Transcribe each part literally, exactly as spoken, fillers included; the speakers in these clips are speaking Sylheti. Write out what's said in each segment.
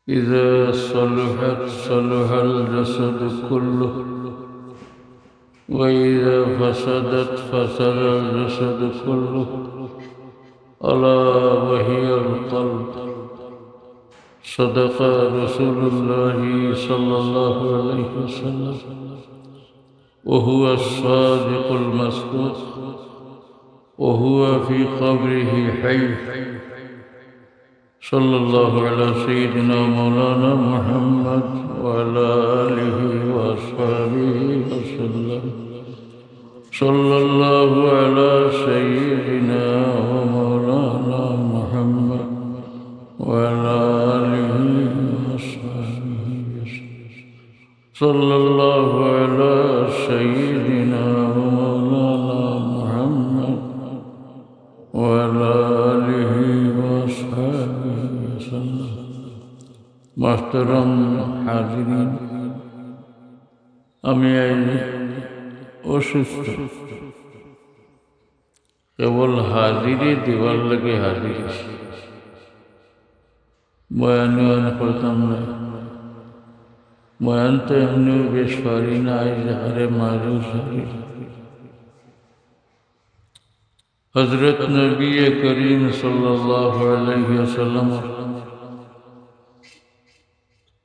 إذا صلحت صلح الجسد كله، وإذا فسدت فسد الجسد كله، ألا وهي القلب. صدق رسول الله صلى الله عليه وسلم، وهو الصادق المصدوق، وهو في قبره حي. صلى الله على سيدنا مولانا محمد وعلى آله وأصحابه وسلم. صلى الله على سيدنا ومولانا محمد وعلى آله وأصحابه وسلم. صلى الله على سيدنا ومولانا محمد وعلى آله وأصحابه وسلم. محترم حاضرين، আমি আইজ অসুস্থ, কেবল হাজিরি দিবার লাগি হাজির অইছি। বয়ান অয়ান করতাম না, বয়ান তো এমনেও বেশ পারি না, আইজ হারে মারেও সারি। হযরত নবী করিম সাল্লাল্লাহু আলাইহি ওয়াসাল্লাম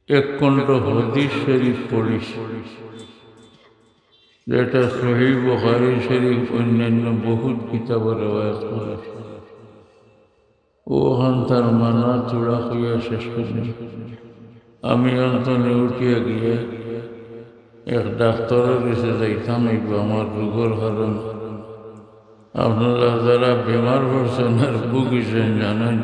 এক খণ্ড হাদিস শরীফ পড়ছি, যেটা সহিহ বুখারী শরীফ, অন্যান্য বহুত কিতাবো রেওয়ায়াত করা। অখান তার মানা থুড়া কইয়া শেষ করি। আমি অন্তনে উঠিয়া গিয়া এক ডাক্তারর গেছে যাইতাম অইবো আমার রোগর কারণে। আপনারা যারা বেমার পড়ছইন আর ভুগছইন জানইন,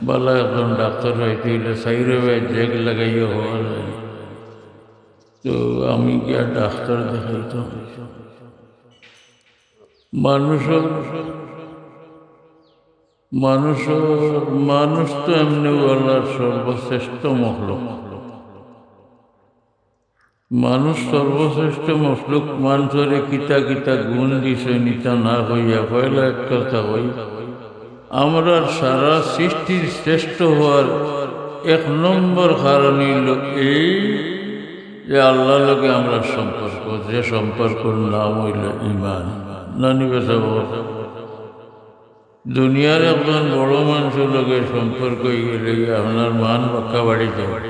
ভালা একজন ডাক্তার পাইতে অইলে চাইরোবায় জেক লাগাইয়া পাওয়া যায় না। তো আমি গিয়া ডাক্তার দেখাইতাম। মানুষর, মানুষর, মানুষ তো এমনেও আল্লাহর সর্বশ্রেষ্ঠ মখলুক। মানুষ সর্বশ্রেষ্ঠ মখলুক, মানষরে কিতা কিতা গুণ দিছইন, ইতা না কইয়া পয়লা এক কথা কই, আমরার সারা সৃষ্টির শ্রেষ্ঠ অওয়ার এক নম্বর কারণ অইলো এই যে আল্লাহর লগে আমরার সম্পর্ক, যে সম্পর্কর নাম অইলো ঈমান। নানি বেটা বাবা, দুনিয়ার একজন বড় মানষর লগে সম্পর্ক অইগেলে আপনার মান বাক্কা বাড়ি যায়।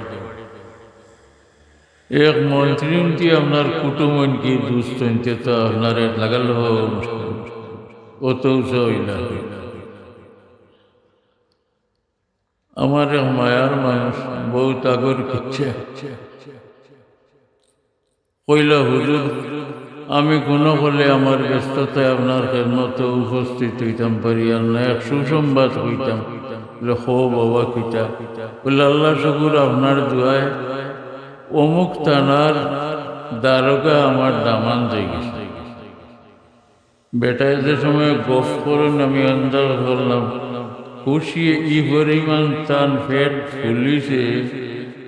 এক মন্ত্রী উন্ত্রী আপনার কুটুম অইন কি দুস্ত অইন, তে তো আপনার এক লাগাল হওয়া মুশকিল। অত উঁচা অইলা। আমার এক মায়ার মানুষ, বহুত আগর কিচ্ছা। কইলা, "হুজুর, আমি কুনু কালে আমার ব্যস্ততায় আপনার খেদমতো উপস্থিত অইতাম পারিয়ার না, এক সুসংবাদ কইতাম।" বলে, "কও বাবা, কিতা?" বলে, "আল্লাহ শুকুর, আপনার দোয়ায় অমুক থানার দারোগা আমার দামান্দ অইগেছে।" বেটায় যে সময় গফ করইন, আমি আন্দাজ করলাম, খুশিয়ে ই পরিমাণ তান পেট ফুলিছে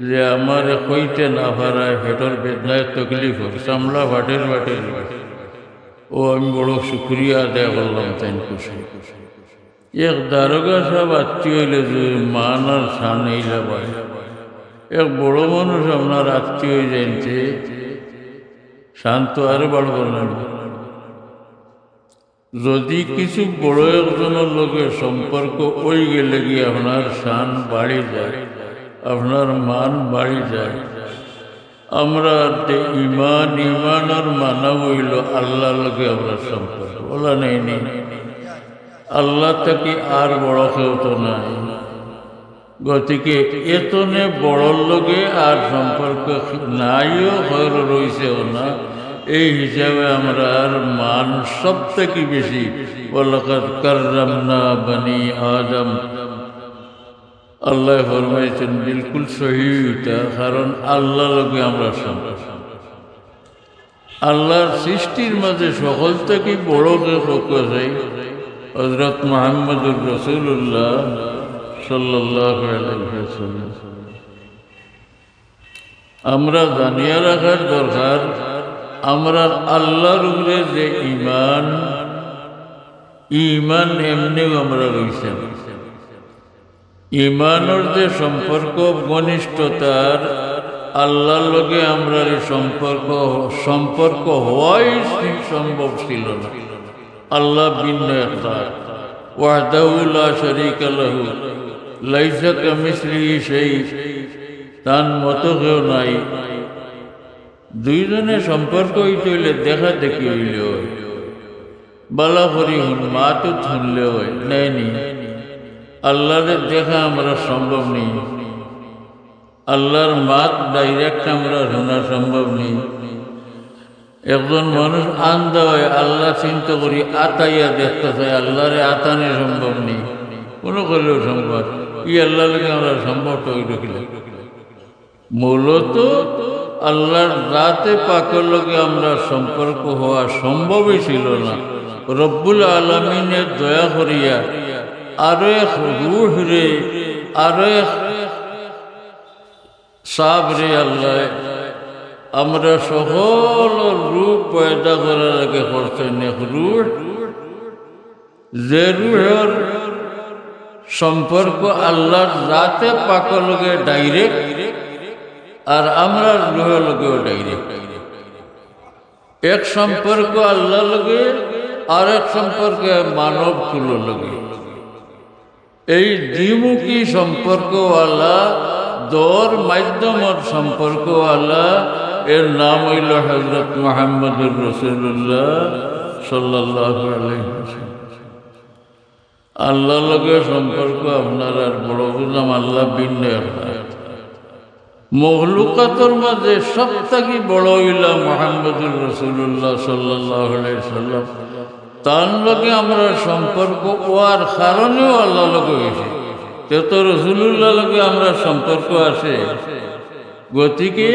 যে আমারে কইতে না পারায়, পেটর বেদনায় তকলিফ অর, চামড়া ফাটের ফাটের। ও, আমি বড় শুকরিয়া আদায় করলাম তান খুশি। এক দারোগা সাব আত্মীয় অইলে যে মান আর শান অইলা ভাই, এক বড় মানুষ আপনার আত্মীয় অই যাইনতে শান তো আরো বাড়বো না। যদি কিছু বড় একজনর লগে সম্পর্ক অইগেলে গি আপনার শান বাড়ি যায়, আপনার মান বাড়ি যায়। আমরার যে ঈমান, ঈমানর মানা অইলো আল্লাহর লগে আমরার সম্পর্ক। অলা নায়নি? আল্লাহ থাকি আর বড় কেউ তো নাই। গতিকে এতনে বড়র লগে আর সম্পর্ক নাইও, হয়র রইছেও না। এই হিসাবে আমরার মান সব থাকি বেশি। "ওয়ালাকাদ কাররামনা বানি আদম।" আল্লায় ফরমাইছইন, বিলকুল সহি ইটা, কারণ আল্লাহর লগে আমরার সম্পর্ক। আল্লাহর সৃষ্টির মাঝে সকল থাকি বড় কে কওক্কা চাই, হযরত মুহাম্মদুর রাসূলুল্লাহ সাল্লাল্লাহু আলাইহি ওয়াসাল্লাম। আমরা জানিয়া রাখার দরকার, আমরার আল্লাহর উপরে যে ঈমান, ই ঈমান এমনেও আমরার রইছে না। ইমানর যে সম্পর্ক, ঘনিষ্ঠতার, আল্লাহর লগে আমরার এই সম্পর্ক, সম্পর্ক হওয়াই সি-, সম্ভব ছিল না। আল্লাহ ভিন্ন এক জাত, ওয়াহদাহু লা শারীকা লাহু, লাইসা কামিসলিহি শাই, তান মতো কেউ নাই। দুইজনে সম্পর্ক অইতে অইলে দেখা দেখি অইলে অয়, বালা করি হুন, মাত হুনলে অয়, নায়নি? আল্লাহরে দেখা আমরা সম্ভব নি, আল্লাহর মাত direct আমরা হুনা সম্ভব নি। একজন মানুষ আন্দা অয়, আল্লাহ চিন্তা করি আতাইয়া দেখতা চায়, আল্লাহরে আতানি সম্ভব নি, কোনো করলেও সম্ভব। ই আল্লাহর লগে আমরা সম্পর্ক অইল কিলা? মূলত আল্লাহর জাতে পাকর লগে আমরা সম্পর্ক হওয়া সম্ভবই ছিল না। রব্বুল আলামিনে দয়া করিয়া আরো এক রূহরে, আরো এক সাবরে আল্লাহ, আমরা সকল রূহ পয়দা করার আগে করছেন এক রূহ, যে রূহর সম্পর্ক আল্লাহর জাতে পাকর লগে direct, আর আমরার রূহর লগেও direct। এক সম্পর্ক আল্লাহর লগে, আর এক সম্পর্ক মানব কুলর লগে। এই দ্বিমুখী সম্পর্কওয়ালা, দর মাধ্যমর সম্পর্কওয়ালা, এর নাম অইল হযরত মুহাম্মদুর রাসূলুল্লাহ সাল্লাল্লাহু আলাইহি ওয়াসাল্লাম। আল্লাহর লগে সম্পর্ক আপনার আর বড় বুঝলাম, আল্লাহ ভিন্ন আল্লাহ। মখলুকাতর মাঝে সব থাকি বড় অইলা মুহাম্মদুর রাসূলুল্লাহ সাল্লাল্লাহু আলাইহি সাল্লাম। তান লগে আমরা সম্পর্ক হওয়ার কারণেও আল্লাহর লগে অইছে। তে তো রাসূলুল্লাহর লগে আমরা সম্পর্ক আছে। গতিকে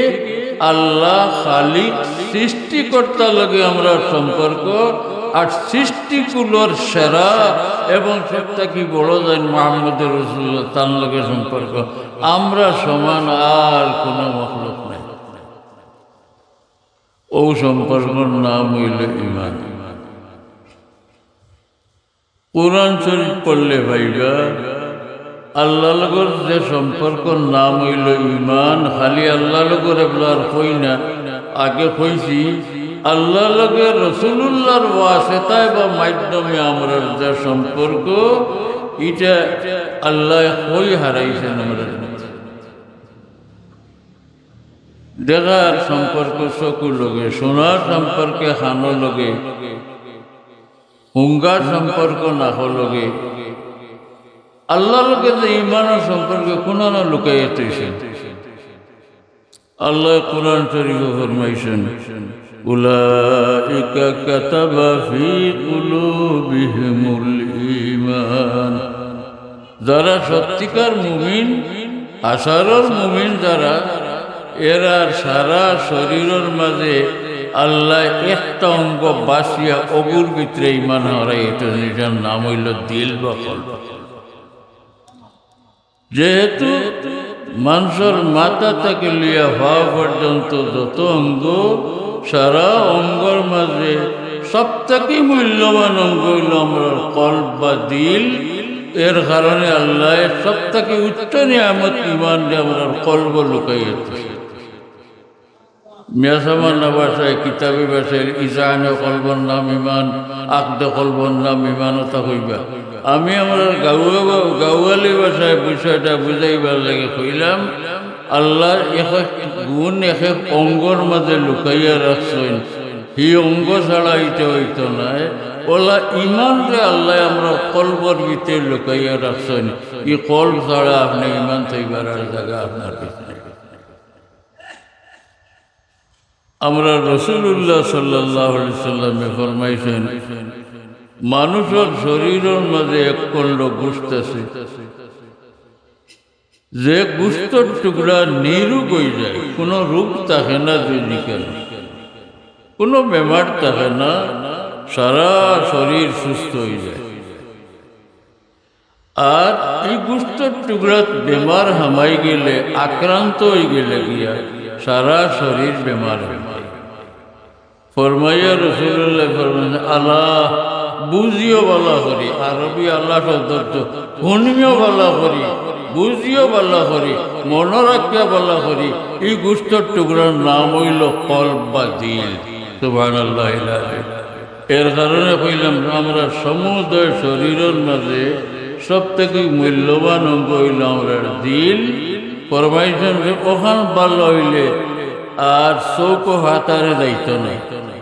আল্লাহ খালিক সৃষ্টিকর্তার লগে আমরা সম্পর্ক, আর সৃষ্টিকুলর সেরা এবং সব থাকি বড় যেইন মুহাম্মদুর রাসূলুল্লাহ, তান লগে সম্পর্ক। আমরা সমান আর কোনো মখলুক নাই। ও সম্পর্কর নাম অইল ইমান। কোরআন শরীফ পড়লে পাইবা, আল্লাহর লগর যে সম্পর্কর নাম অইল ইমান। খালি আল্লাহর লগর এবলা আর কই না, আগে কইছি, আল্লাহর লগে রাসূলুল্লাহর ওয়াসিতায় বা মাধ্যমে আমরার যে সম্পর্ক, ইটা আল্লাহ কই হারাইছেন আমরার। দেখার সম্পর্ক চকুর লগে, শোনার সম্পর্কে কানর লগে, হুঙ্গার সম্পর্ক নাকর লগে। আল্লাহর লগে যে ইমানর সম্পর্ক কুনানো লুকাইয়া থইছে। আল্লাহ কোরআন শরীফে ফরমাইছেন, "উলাইকা কাতাবা ফি কুলুবিহিমুল ঈমান।" যারা সত্যিকার মুমিন, হাছারর মুমিন যারা, এরার সারা শরীরর মাঝে আল্লাহ একটা অঙ্গ বাছিয়া অগুর ভিতরে ইমান হারাই, এটা যেটার নাম অইল দিল বা কলব। যেহেতু মানষর মাথা থাকি লইয়া পাও পর্যন্ত যত অঙ্গ, সারা অঙ্গর মাঝে সব থাকি মূল্যবান অঙ্গ অইল আমরার কলব বা দিল। এর কারণে আল্লাহ সব থাকি উচ্চ নিয়ামত ইমান দিয়া আমরার কলব লুকাইয়া থইছে। মিয়াসামানা ভাষায়, কিতাবি ভাষায়, ইজানে কলবর নাম ইমান, আকদে কলবর নাম ইমান, ওটা কইবা। আমি আমরার গাউয়া-, গাউয়ালি ভাষায় বিষয়টা বুঝাইবার লাগি কইলাম, আল্লাহ এক এক গুণ এক এক অঙ্গর মাঝে লুকাইয়া রাখছইন। হি অঙ্গ ছাড়া ইটা অইতো নায়। ওলা ইমানরে আল্লাহ আমরার কলবর ভিতরে লুকাইয়া রাখছইন। ই কলব ছাড়া আপনে ইমান থইবার আর জাগা আপনার ভিতরে নাই। আমরার রাসূলুল্লাহ সাল্লাল্লাহু আলাইহি সাল্লামে ফরমাইছেন, মানুষর শরীরর মাঝে এক খণ্ড গোশত আছে, যে গোশতর টুকরা নিরোগ অই যায়, কোনো রোগ থাকে না, যদি কেন কোনো বেমার থাকে না, সারা শরীর সুস্থ অই যায়। আর ই গোশতর টুকরাত বেমার হামাই গেলে, আক্রান্ত অই গেলে গিয়া সারা শরীর বেমার অই যায়। ফরমাইয়া রাসূলুল্লাহ ফরমাইন, "আলা, বুঝিও ভালা করি", আরবি আলা শব্দ তো, "হুনিও ভালা করি, বুঝিও বালা করি, মনো রাখিয়া বালা করি, ই গুস্তর টুকরার নাম অইলো কলব বা দিল। সুবহানাল্লাহ। এর কারণে কইলাম, আমরা সমুদয় শরীরর মাঝে সব থাকি মূল্যবান অঙ্গ অইলো আমরার দিল। ফরমাইছইন যে অখান বালা অইলে আর চউখও ফাতারে যাইতো নায়,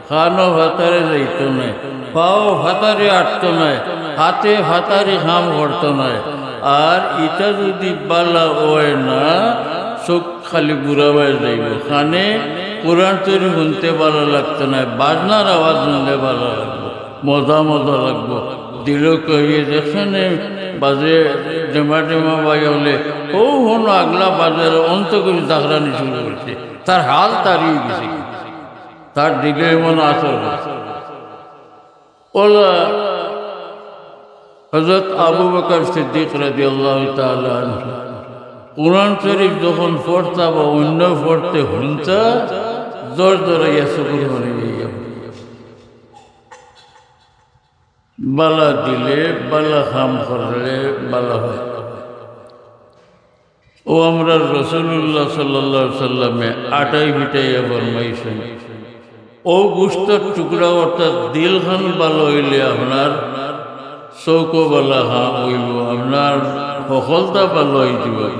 কানও ফাতারে যাইতো নায়, পাও ফাতারে আটতো নায়, হাতে ফাতারে কাম করতো নায়। আর ইটা যুদি বালা অয় না, চউখ খালি বুড়া অইয়া যাইবো। কানে কোরআন শরীফ হুনতে বালা লাগতো নায়, বাজনার আওয়াজ হুনলে বালা লাগবো, মজা মজা লাগবো। দিলো কইবে, "দেখছো নি, বাজে ডেমা ডেমা বাই অকলে, অউ হনো আগলা বাজার অন্ত করি জাগরানি শুরু করছে, তার হাল তারি অই গেছে, তার দিলে এমন আসর করছে।" অলা হযরত আবু বকর সিদ্দিক রাদিয়াল্লাহু তাআলা আনহু কোরআন শরীফ যখন পড়তা বা অন্য পড়তে হুনতা, জোর জোরাইয়া চউখর পানি অইয়া বালা দিলে, বালা কাম করলে বালা অয়। অউ আমরার রাসূলুল্লাহ সাল্লাল্লাহু আলাইহি ওয়াসাল্লামে আটাই পিটাইয়া ফরমাইছইন, অউ গুস্তর টুকরা অর্থাৎ দিলখান বালা অইলে আপনার চউখও বালা কাম অইবো, আপনার হকলতা বালা অইযিবো।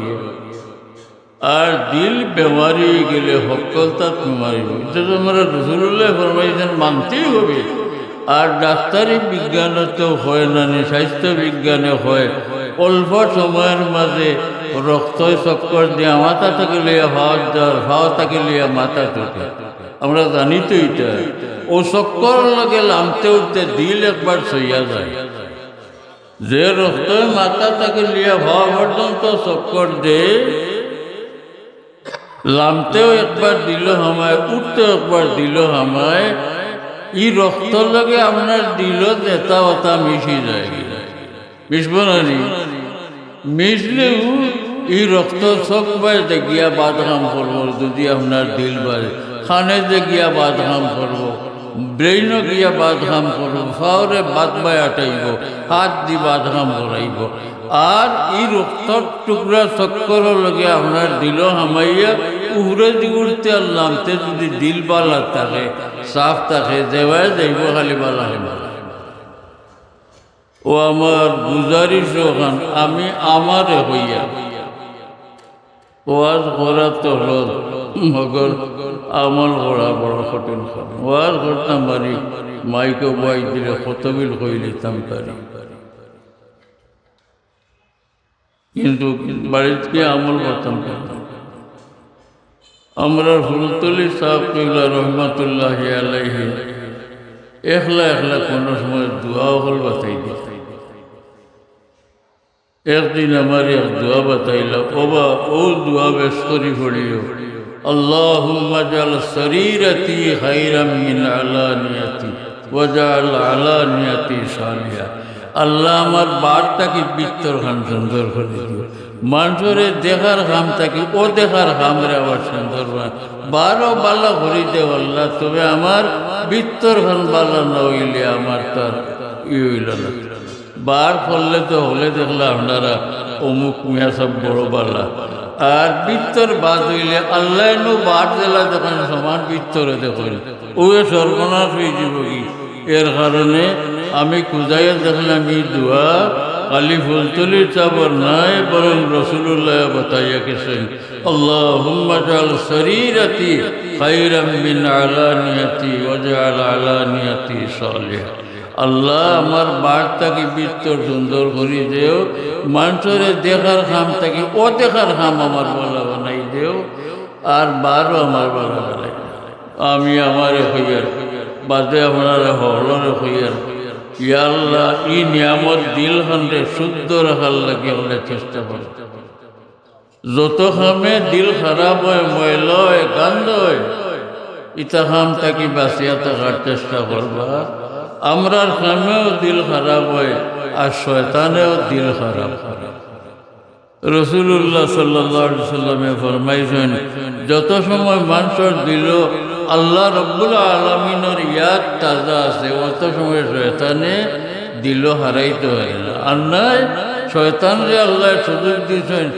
আর দিল বেমারি অইগেলে হকলতাত বেমারি অইবো। ইটা তো আমরার রাসূলুল্লায় ফরমাইছইন, মানতেই অইবো। আর ডাক্তারি বিজ্ঞানে তো কয় না নি, স্বাস্থ্য বিজ্ঞানে কয়, অল্প সময়র মাঝে রক্তয় চক্কর দিয়া মাথা থাকি লইয়া পাওত যার, পাও থাকি লইয়া মাথাত উঠে। আমরা জানি তো ইটা। অউ চক্করর লগে লামতে উঠতে দিল একবার ছইয়া যায়। যে রক্তয় মাথা থাকি লইয়া পাও পর্যন্ত চক্কর দেয়, লামতেও একবার দিলো হামায়, উঠতেও একবার দিলো হামায়, ই রক্তর লগে আপনার দিলো যেতা অতা মিশি যায়। মিশবো না নি? মিশলেউ ই রক্ত চউখ বায় দেখিয়া বাদ কাম করবো, যুদি আপনার দিল বায়, কানে দেখিয়া বাদ কাম করবো, ব্রেইনো গিয়া বাদ কাম করবো, পাওরে বাদ বায় আটাইবো, হাত দি বাদ কাম করাইবো। আর ই রক্তর টুকরা চক্করর লগে আপনার দিলো হামাইয়া উপরেদি উঠতে আর লামতে যুদি দিল বালা থাকে, সাফ থাকে, যেবায় যাইবো খালি বালা অইবো। অউ আমার গুজারিশ অখান, আমি আমারে কইয়ার। ওয়াজ করা তো সহজ, মগর আমল করা বড় কঠিন কাম। ওয়াজ করতাম পারি, মাইকো বওয়াই দিলে কতবিল কইলিতাম পারি, কিন্তু বাড়িত গিয়া আমল করতাম পারি না। আমরার ফুলতলি ছাব কিবলা রহমতুল্লাহি আলাইহি একলা একলা কুনু সময় দোয়া অকল বাতাই দিতা। একদিন আমারে এক দোয়া বাতাইলা, "ওবা, অউ দোয়া বেশ করি পড়িও, আল্লাহুম্মা জাল সরিরাতি খাইরাম মিন আলানিয়াতি, ওয়াজাল আলানিয়াতি সালিহা।" আল্লাহ, আমার বার থাকি ভিতরখান সুন্দর করি দিও। মানষরে দেখার কাম থাকি অদেখার কামরে আবার সুন্দর বানা-, বারও বালা করি দেও আল্লাহ, তবে আমার ভিতরখান বালা না অইলে আমার তার ই অইল না। বার করলে তো হকলে দেখলা আপনারা অমুক মিয়া সাব বড় বালা, আর ভিতর বাদ অইলে আল্লায় নু বার দিলা দেখইন, সমান ভিতরে দেখইন, অউ সর্বনাশ অইযিবো গি। এর কারণে আমি খুজাইয়া দেখলাম ই দোয়া খালি ফুলতলি ছাবর নায়, বরং রাসুলুল্লায় বাতাইয়া গেছইন, "আল্লাহুম্মা জাল সরিরাতি খাইরাম মিন আলানিয়াতি ওয়াজাল আলানিয়াতি সালিহা।" আল্লাহ, আমার বার থাকি ভিতর সুন্দর করি দেও, মানষরে দেখার কাম থাকি অদেখার কাম আমার বালা বানাই দেও, আর বারও আমার বালা বানাই দেও। আমি আমারে কইয়ার, বাদে আপনারা হকলরে কইয়ার, ইয়া আল্লাহ, ই নিয়ামত দিলখানরে শুদ্ধ রাখার লাগি আমরা চেষ্টা করি। যত কামে দিল খারাপ অয়, ময়লা অয়, গন্ধ অয়, ইতা কাম থাকি বাঁচিয়া থাকার চেষ্টা করবা। আমরার কামেও দিল খারাপ অয়, আর শয়তানেও দিল খারাপ করে। রাসুলুল্লাহ সাল্লাল্লাহু আলাইহি ওয়াসাল্লামে ফরমাইছইন, যত সময় মানষর দিলো আল্লাহ রব্বুল আলামিনর ইয়াদ তাজা আছে, অত সময় শয়তানে দিলো হারাইতো পারে না। আর নায়, শয়তানরে আল্লায় সুযোগ দিছইন,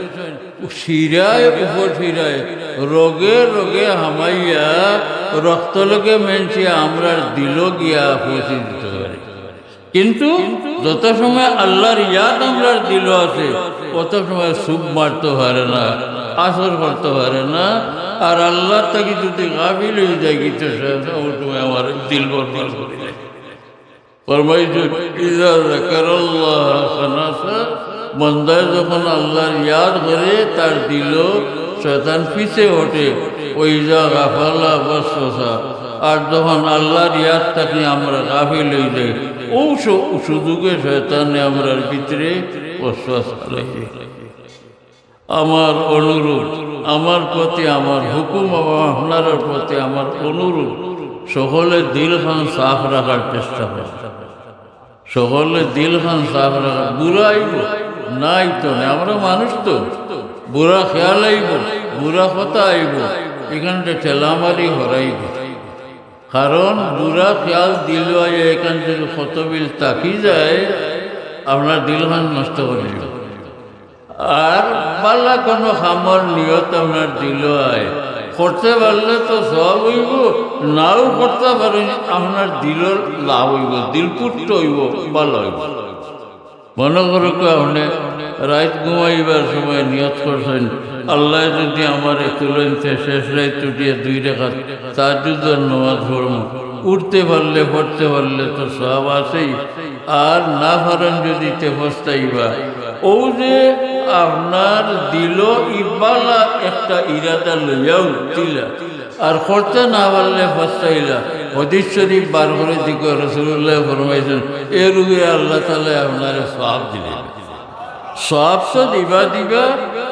শিরায় উপর শিরায়, রগে রগে হামাইয়া, রক্ত লগে মেনছে, আমরার দিলো গিয়া পৌঁছি দিতে পারে। কিন্তু যত সময় আল্লাহর ইয়াদ আমরার দিলো আছে, অত সময় সুপ মারতে পারে না, আসর করতে পারে না। আর আল্লাহ থাকি যদি গাফিল হয়ে যায়, কিন্তু সে ওই সময় আমার দিল বরবাদ করে দেয়। ফরমাইছে, "ইজা যাকারাল্লাহ খানাসা", বন্দায় যখন আল্লাহর ইয়াদ করে, তার দিলো শয়তান পিছে হটে, "ওয়া ইজা গাফালা ওয়াসওয়াসা", আর যখন আল্লাহর ইয়াদ থাকি আমরা গাফিল হয়ে যাই, ও সু-, সুযোগে শয়তানে আমরার ভিতরে ওয়াসওয়াসা লাগায়। আমার অনুরোধ, আমার প্রতি আমার হুকুম এবং আপনারার প্রতি আমার অনুরোধ, সকলে দিলখান সাফ রাখার চেষ্টা করো। সকলে দিলখান সাফ রাখা। বুরা আইব, নাই তো নাই, আমরা মানুষ তো, বুরা খেয়াল আইব, বুরা কথা আইব, এখানটা ঠেলামারি হরাইব। কারণ বুরা খেয়াল দিলো আইয়া এখান যদি কতবিল থাকি যায়, আপনার দিলখান নষ্ট করে দিব। আর বালা কোনো কামর নিয়ত আপনার দিলো আয়, করতে পারলে তো সওয়াব অইব, নাও করতে পারেন, আপনার দিলর লাভ অইব, দিল পুষ্ট অইব, ভালা অইব। মনে করুক, আপনি রাইত ঘুমাইবার সময় নিয়ত করছেন, "আল্লাহ যদি আমারে তুলেন, তে শেষ রাইত উঠিয়া দুই রেকাত তাহাজ্জুদর নামাজ পড়মু, উঠতে পারলে, পড়তে পারলে তো সওয়াব আছেই, আর না পারেন যদি তে পস্তাইবা।" ও যে আপনার দিলো ইবালা একটা ইরাদা লইয়া উঠছিলা, আর করতে না পারলে পস্তাইলা। হাদিস শরীফ বার করে দিকে রাসূলুল্লাহ ফরমাইছেন, এর উপরে আল্লাহ তাআলা আপনারে সওয়াব দিলেন। সওয়াব তো দিবা দিবা,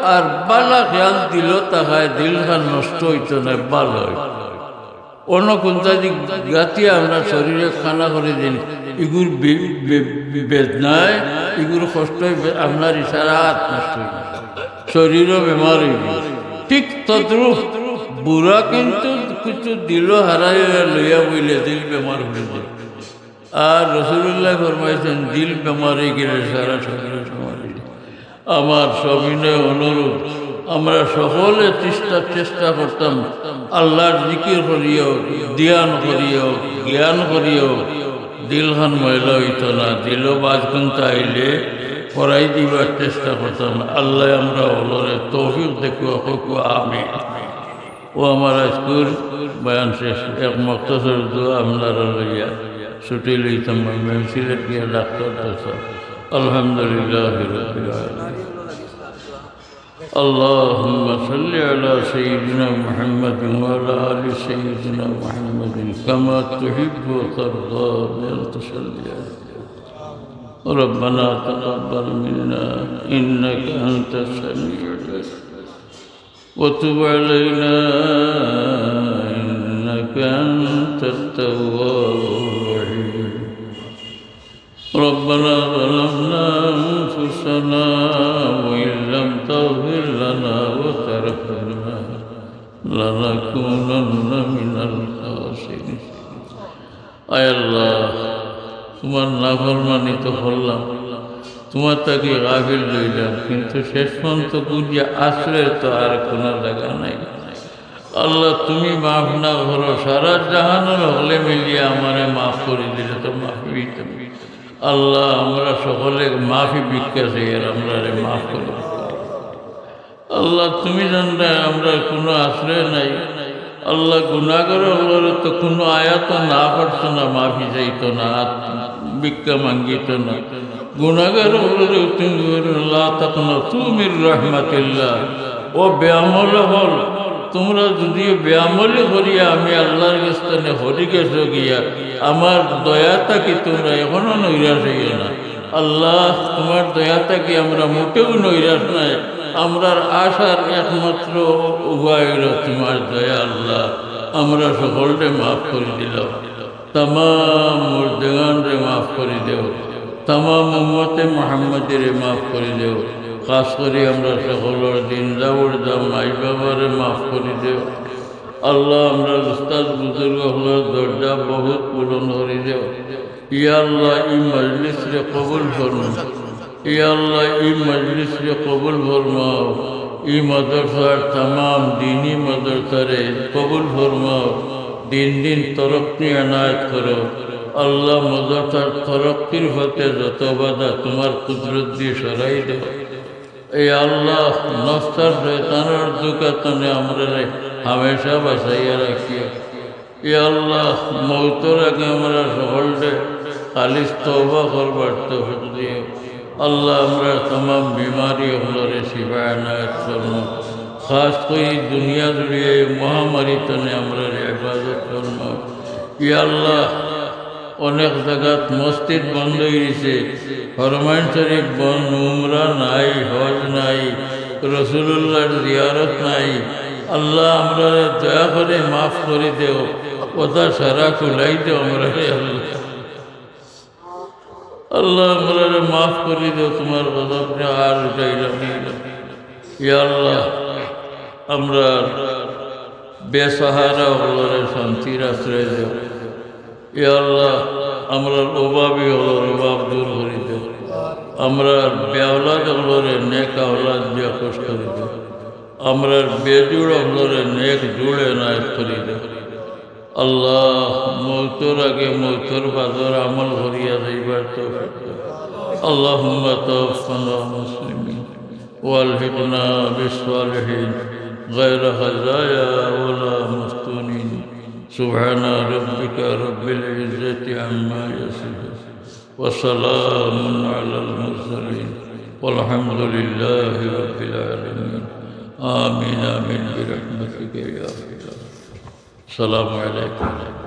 আর বালা খেয়াল দিলো থাকায় দিলখান নষ্ট অইতো না, ভালা অইব। অন্য কোনটা দিক গাতি আপনার শরীরে খানা করে দিন, ইগুর বে-, বে-, বেদনায়, ইগুর কষ্ট বে-, আপনার ইশারা হাত নষ্ট অইব, শরীরও বেমার অইব। ঠিক তদ্রূপ বুরা কিন্তু কিছু দিলো হারাইয়া লইয়া বইলে দিল বেমার অইব। আর রাসূলুল্লাহ ফরমাইছেন, দিল বেমার অই গেলে সারা শরীর বেমার অই যায়। আমার সবিনয় অনুরোধ, আমরা সকলে চেষ্টা, চেষ্টা করতাম আল্লাহর জিকির করিও, ধ্যান করিও, জ্ঞান করিও, দিলখান ময়লা অইতো না, দিলো বাজ কুন্তা আইলে করাই দিবার চেষ্টা করতাম। আল্লাহ আমরা হকলরে তৌফিক দেখো, কউক্কা আমিন। ও আমার আজকুর বয়ান শেষ, এক মুখতসর দোয়া আপনারা লইয়া ছুটি লইতাম, আমি সিলেট গিয়া ডাক্তার দেখাইতাম। আলহামদুলিল্লাহি রাব্বিল আলামিন। اللهم صل على سيدنا محمد وعلى آل سيدنا محمد كما تحب وترضى بأن تصلي عليه. ربنا تقبل منا إنك أنت السميع العليم وتب علينا إنك أنت التواب الرحيم. ربنا ظلمنا أنفسنا وإن لم تغفر لنا وترحمنا لنكونن من الخاسرين. আয় আল্লাহ, তোমার নাফরমানি তো করলাম, তোমার থাকি গাফিল রইলাম, কিন্তু শেষ পর্যন্ত খুঁজিয়া আশ্রয়ের তো আর কোনো জায়গা নাই। আল্লাহ, তুমি মাফ না করো, সারা জাহানর হকলে মিলিয়া আমারে মাফ করি দিলে তো মাফি অইতো। আল্লাহ, আমরা সকলে মাফি ভিক্ষা চাই, আর আমরারে মাফ করো। আল্লাহ, তুমি জানরায় আমরার কুনু আশ্রয় নাই। আল্লাহ, গুনাগার অকলরে তো কুনু আয়াতো না পারছো না মাফি চাইতো না, আর ভিক্ষা মাঙ্গিতো না। গুনাগার অকলরে তুমি বলো, "লা তাকনাতু মির রাহমাতিল্লাহ।" ও বেআমল অকল, তুমরা যুদি বেআমলি করিয়া আমি আল্লাহর গেছ থনে হরি গেছো গিয়া, আমার দয়া থাকি তুমরা এখনো নৈরাশ অইও না। আল্লাহ, তোমার দয়া থাকি আমরা মোটেও নৈরাশ নাই। আমরার আশার একমাত্র উপায় অইলো তোমার দয়া। আল্লাহ, আমরা সকলরে মাফ করি দিলাও, তামাম মুর্দেগানরে মাফ করি দেও, তামাম উম্মতে মুহাম্মদীরে মাফ করি দেও। খাস করি আমরা সকলর জিন্দা মুর্দা মাই বাবারে মাফ করি দেও। আল্লাহ, আমরার উস্তাদ বুজুর্গ অকলর দরজা বহুত বুলন্দ করি দেও। ইয়া আল্লাহ, ই মজলিসরে কবুল ফরমাও। ইয়া আল্লাহ, ই মজলিসরে কবুল ফরমাও, ই মাদ্রাসার তামাম দিনী মাদ্রাসারে কবুল ফরমাও, দিন দিন তরক্কি এনায়েত করো। আল্লাহ, মাদ্রাসার তরক্কির পথে যত বাধা তুমার কুদরত দি সরাই দেও। ইয়া আল্লাহ, নফসর শয়তানর ধুকা তনে আমরারে হামেশা বাঁচাইয়া রাখিও। ইয়া আল্লাহ, মউতর আগে আমরা সকলরে খালিস তওবা করবার তৌফিক দিও। আল্লাহ, আমরার তামাম বিমারি অকলরে শিফা এনায়েত ফরমাও। খাস করি দুনিয়া জুড়িয়া এই মহামারী তনে আমরারে হেফাজত ফরমাও। ইয়া আল্লাহ, অনেক জাগাত মসজিদ বন্ধ অইগেছে, হরমাইন শরীফ বন্ধ, উমরা নাই, হজ নাই, রসুলুল্লাহর জিয়ারত নাই। আল্লাহ, আমরারে দয়া করি মাফ করি দেও, অতা সারা খুলাই দেও আমরারে আল্লাহ। আল্লাহ, আমরারে মাফ করি দেও, তুমার গজবরে আর উঠাইলাম না। ইয়া আল্লাহ, আমরার বেসাহারা অকলরে শান্তির আশ্রয় দেও। ইয়া আল্লাহ, আমরার অভাবী অকলর অভাব দূর করি দেও। আমরার বেআওলাদ অকলরে নেক আওলাদ দিয়া খুশ করি দেও। আমরার বেজুড় অকলরে নেক জুড় এনায়েত করি দেও। আল্লাহ, মউতর আগে মউতর বাদর আমল করিয়া যাইবার তৌফিক দেও। اللهم توفنا مسلمين وألحقنا بالصالحين غير خزايا ولا مفتونين. سبحان ربك رب العزة عما يصفون وسلام على المرسلين والحمد لله رب العالمين. آمين، آمين برحمتك يا أرحم الراحمين. السلام عليكم.